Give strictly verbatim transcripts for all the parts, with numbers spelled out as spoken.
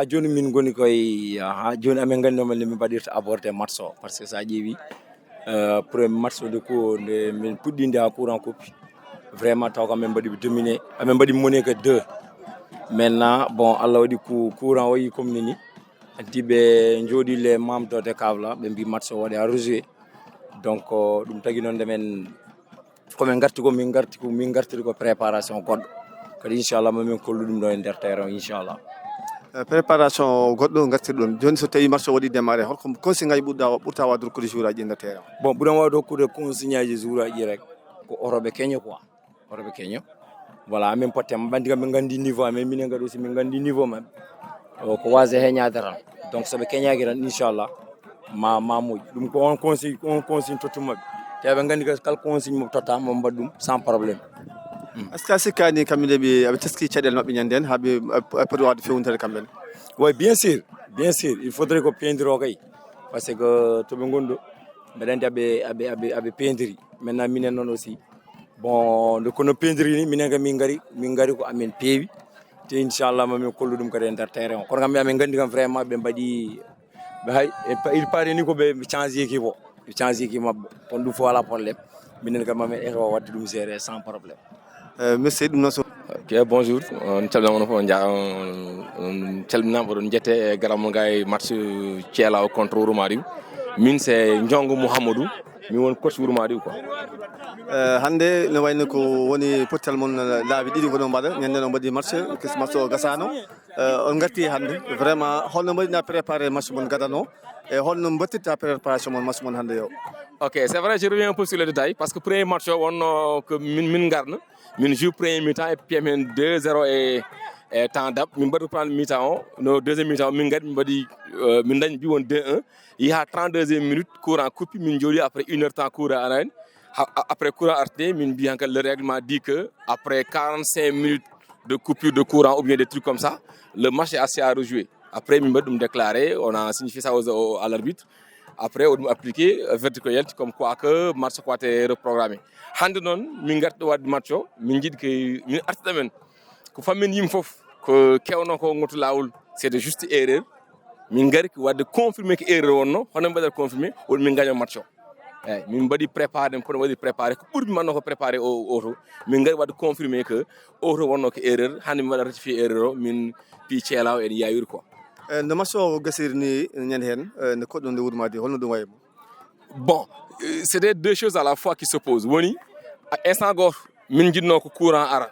Ha jooni min ngoni koye, ha jooni amin nganndi no min mbaɗirta aborder match o, par ce que so a ƴeewi, euh, premier match o nde ko nde min puɗɗinde ha courant coupé. Vraiment taw ko amin mbaɗi dominé, amin mbaɗi mené que deux. Maintenant bon, Allah waɗi ko courant o yi comme nini. Anti ɓe jooɗi les membres de Decaf la, ɓe mbi match o waɗi à rejouer. Donc euh, ɗum tagi noon nde min ko min ngarti ko, min ngarti ko, min ngartiri ko préparation goɗɗo. Kadi inchallah ma min kollu ɗum ɗo e nder terrain o, inchallah. Eh, préparation goɗɗo ngartirɗon. Jooni so tawi match o waɗi démarré, holko consigne ngaji ɓurɗa, ɓurta wawde rokkude joueur aji e nder terrain o? Bon, ɓuran wawde hokkude consigne aji joueur aji rek ko oto ɓe keño quoi. Oto ɓe keño. Voilà, amin potte maɓɓe anndi kam ɓe nganndi niveau amen, minen kadi aussi min nganndi niveau maɓɓe. O ko wasa heñade tan. Donc so ɓe keñaki tan inchallah ma ma moƴƴi. Ɗum ko on consigne, on consigne tottu maɓɓe. Te ɓe nganndi kadi kala consigne mo totta mo mbaɗ ɗum sans problème. Est ce que a sikkani kamɓe nde ɓe aɓe teski caɗele maɓɓe ñande hen ha ɓe poti wawde fewnitade kamɓe ne? Oui, bien sûr, bien sûr, il faudrait ko peentiro kay. Par ce que to ɓe ngonɗo mbeɗa anndi aɓe aɓe aɓe aɓe peentiri. Maintenant minen noon aussi bon nde kono peentiri ni minen kam min ngari, min ngari ko amen peewi. Te inchallah ma min kollu ɗum kadi e nder terrain o, kono kam amin nganndi kam vraiment ɓe mbaɗi ɓe hay il pare ni ko ɓe change équipe o, ɓe change équipe maɓɓe, kono ɗum fof wala problème. Minen kam amin eto wadde ɗum géré sans problème. Eh, merci ɗum noon so. Ok, bonjour. On calminama on fof, on ja-, on, on calminama, oɗon jette e garam mo ngay match Thielaw contre Wuro Madiw. Min c'est Ndiongo Mouhamadou, mi won coach Wuro Madiw quoi. Eh, hannde no wayno ko woni pottal mon laabi ɗiɗi ko ɗon mbaɗa, ñande no mbaɗi match, kis match o gasano. Eh, on ngarti hannde, vraiment holno mbaɗirɗa préparé match mon gadano e holno mbattirta préparation mon match mon hannde o? Ok, c'est vrai, je reviens un peu sur le détail parce que premier match o wonno ko min, min ngarno. Min joue premier mi-temps et puis piyam hen deux zéro e, e temps dab. Min mbaɗi reprendre mi-temps o. No deuxième mi-temps o, min ngari min mbaɗi, euh, min dañi bi won deux un. Yaha trente-deuxième minute, courant coupé, min jooɗi après une heure temps courant arani. Ha, a-, après courant arti, min mbi hankadi le règlement dit que après quarante-cinq minutes de coupure de courant ou bien des trucs comme ça, le match est assis à rejouer. Après, min mbaɗi ɗum déclaré, on a signifié ça aux, au, à l'arbitre. Après, o ɗum appliqué, verdict o yalti comme quoi que match o ko wate reprogrammé. Hannde noon, min ngarti ɗo waɗde match o, min njiɗi ke, min arti ɗo men. Ko fammin yimɓe fof, ko kewno ko ngotto laawol, c'était juste erreur. Min ngari ko waɗde confirmé ko erreur wonno, hono min mbaɗata confirmé, woni min gaño match o. Eyyi, min mbaɗi préparé, kono waɗi préparé, ko ɓurmi manno ko préparé o, o to. Min ngari waɗde confirmé que o to wonno ko erreur, hannde min mbaɗa rectifié erreur o, min pi Thielaw en yawiri quoi. Eh, no match o gasiri ni ñande hen, eh, nde koɗɗo nde wuurmade, holno ɗum wayi mo? Bon, euh, c'était deux choses à la fois qui s'opposent. Woni, a instant goto, min jiɗno ko courant ara.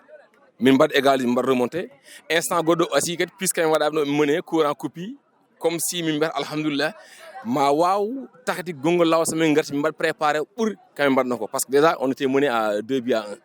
Min mbaɗ égalisé, min mbaɗ remonté. Instant goɗɗo aussi kadi, puisque min waɗaɓe no mené, courant coupé, comme si min mbiyata alhamdulillah, ma waw takati gongol lawol so min garti min mbaɗ préparé ɓuri kamin mbaɗno ko. Parce que déjà, on était mené à deux buts à un.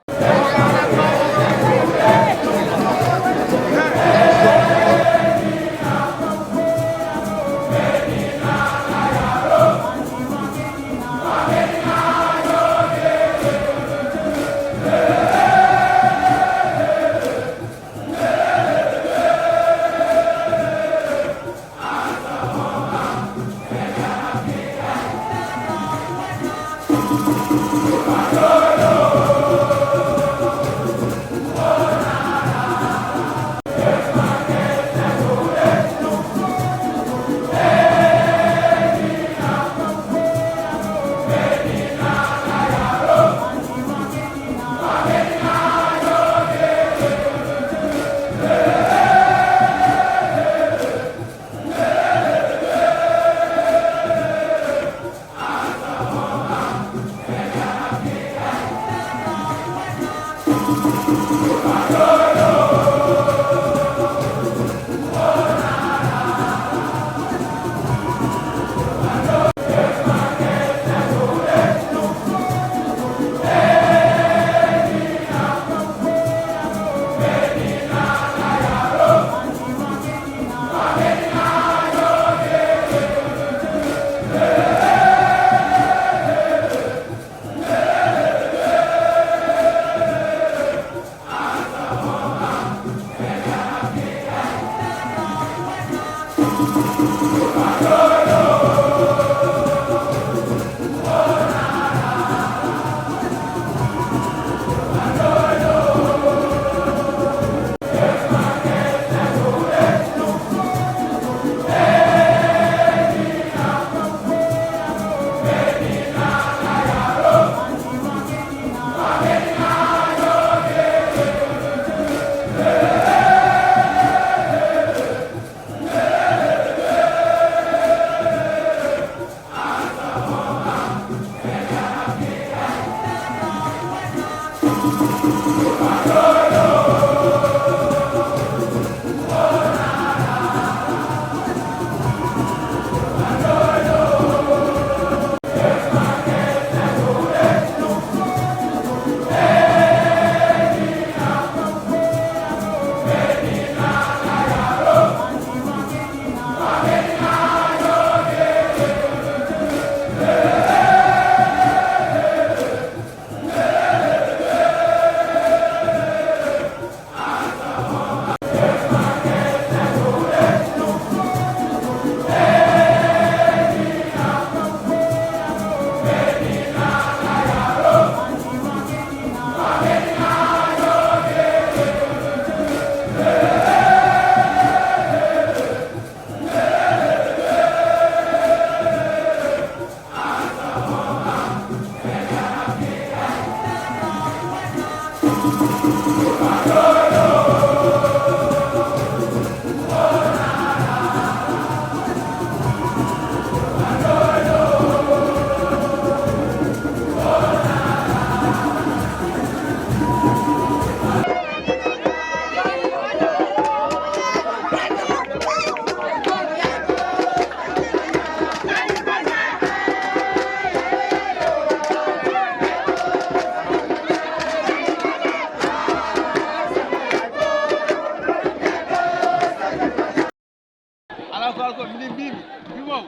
Mbimi, mbimowo.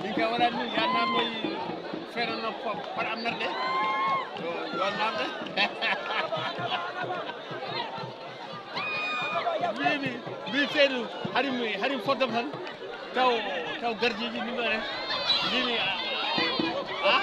Min ka waɗani ɗum, ya namnoyi feere no fo-, mbaɗa am narde. Yo, yo namde. Mbimi, mbi Seydou, harim, harim foddam tan. Taw, taw gardiiji min ɗo ne. Mbimi, a, a,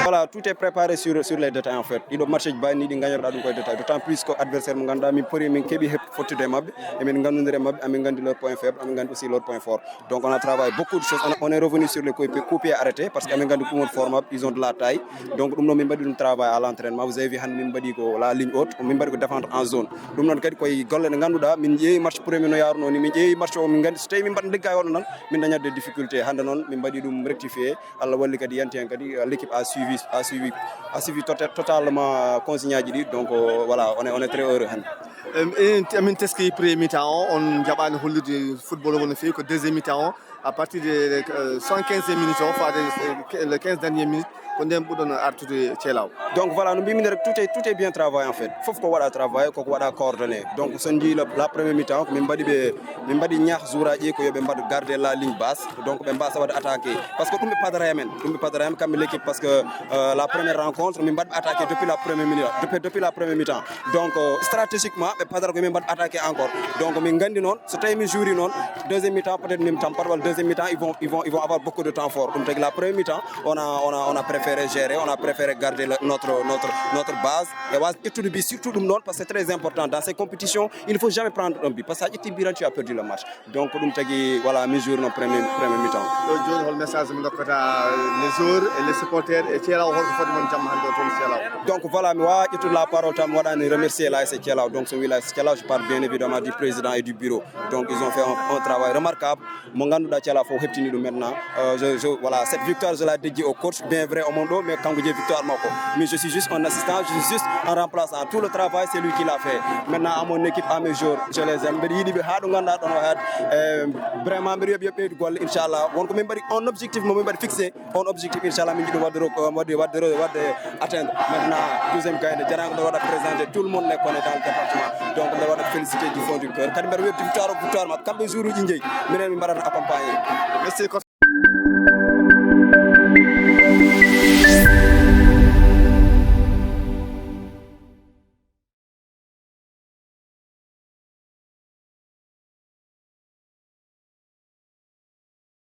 Voilà, tout est préparé sur, sur les détails en fait. Ɗiɗo match ji bani ɗi gagnor ɗum koye détail. D'autant plus que adversaire mo ganduɗa min pori min keeɓi heb fottude e mabɓe. Emin gandodiri e mabɓe, amin gandi leur point faible, amin gandi aussi leur point fort. Donc on a travaillé beaucoup de choses. On, a- on est revenu sur les coups, coups pieds arrêtés parce que amin gandi ɗum woni fort mabɓe, ils ont de la taille. Donc ɗum ɗo min mbaɗi ɗum travail à l'entraînement. Vous avez vu hande min mbaɗi ko la ligne haute, min mbaɗi ko défendre en zone. Ɗum noon kadi koye golle ɗe ganduɗa min ƴeewi match premier no yaruno ni, min ƴeewi match o, min gandi so tawi min mbaɗa ligga e oɗo tan min dañat des difficultés. Hande noon min mbaɗi ɗum rectifié. Allah walli kadi yanti hen kadi, euh, l'équipe a suivi, a suivi, a suivi tota- totalement consigne aji ɗi. Donc, euh, voilà, on est, on est très heureux hande. Em, en- emin teski premier mi-temps o, on jaɓani hollude football o no feewi ko deuxième mi-temps o. À partir de euh, soixante-quinzième minute o faade euh, le quinze dernière minute, ko nden ɓuɗon artude Thielaw. Donc voilà, no mbimi rek, tout est, tout est bien travaillé en fait. Fof ko waɗa travaillé, koko waɗa coordonné. Donc so ndi la, la première mi-temps ko min mbaɗi ɓe, min mbaɗi ñaax joueur aji ko yoɓe mbaɗ garder la ligne basse. Donc ɓe mbasa waɗa attaqué. Parce que ɗum ɓe padara e men, ɗum ɓe padara e men kamɓe l'équipe. Parce que euh, la première rencontre min mbaɗ attaqué depuis la première minute, depuis, depuis la première mi-temps. Donc euh, stratégiquement ɓe padara ko min mbaɗ attaqué encore. Donc min gandi noon so tawi min jouri noon, deuxième mi-temps peut-être min tampat walla deuxième mi-temps ils vont, ils vont, ils vont avoir beaucoup de temps fort. Ɗum tagi la première mi-temps on a, on a, on a préféré gérer, on a préféré garder le- notre, notre, notre base. Et wasa ƴettude bi surtout ɗum noon, parce que c'est très important dans ces compétitions. Il ne faut jamais prendre un but parce que a ƴetti bi tan tu as perdu le match. Donc ɗum tagi voilà, min jouri noon premier, premier mi-temps. Ɗo jooni hol message mo dokkata les joueurs et les supporters e Thielaw, holko foti mon jamma hande o toon Thielaw? Donc voilà, mi wawa ƴettude la parole tan mi waɗani remercier la S C Thielaw. Donc so Village Thiala, je parle bien évidemment du président et du bureau. Donc ils ont fait un, un travail remarquable. Mo ganduɗa Thiala fof heɓtini ɗum maintenant. Euh, je, je, voilà, cette victoire, je la dédie au coach. Bien vrai, omo ɗo, mais kanko jeeyi victoire makko. Mais je suis juste un assistant, je suis juste un remplaçant. Tout le travail, c'est lui qui l'a fait. Maintenant, à mon équipe, à mes joueurs, je les aime. Mbeɗa yiɗi ɓe haa ɗo ganduɗa ɗon o haadi. Euh, vraiment, mbeɗa wiya ɓe ɓeydu golle, inchallah. Wonko min mbaɗi, un objectif mo min mbaɗi fixé. On objectif, inchallah, min jiɗi wadde ro-, wadde, wadde, wadde atteindre. Maintenant, deuxième gaynde, jaraango ɗo waɗa présenté, tout le monde les connaît dans le département. Donc, mbeɗa waɗa félicité du fond du cœur. Kadi mbeɗa wiya victoire o victoire maɓɓe. Kamɓe jour uji jeeyi, minen min mbaɗata accompagné. Merci, ko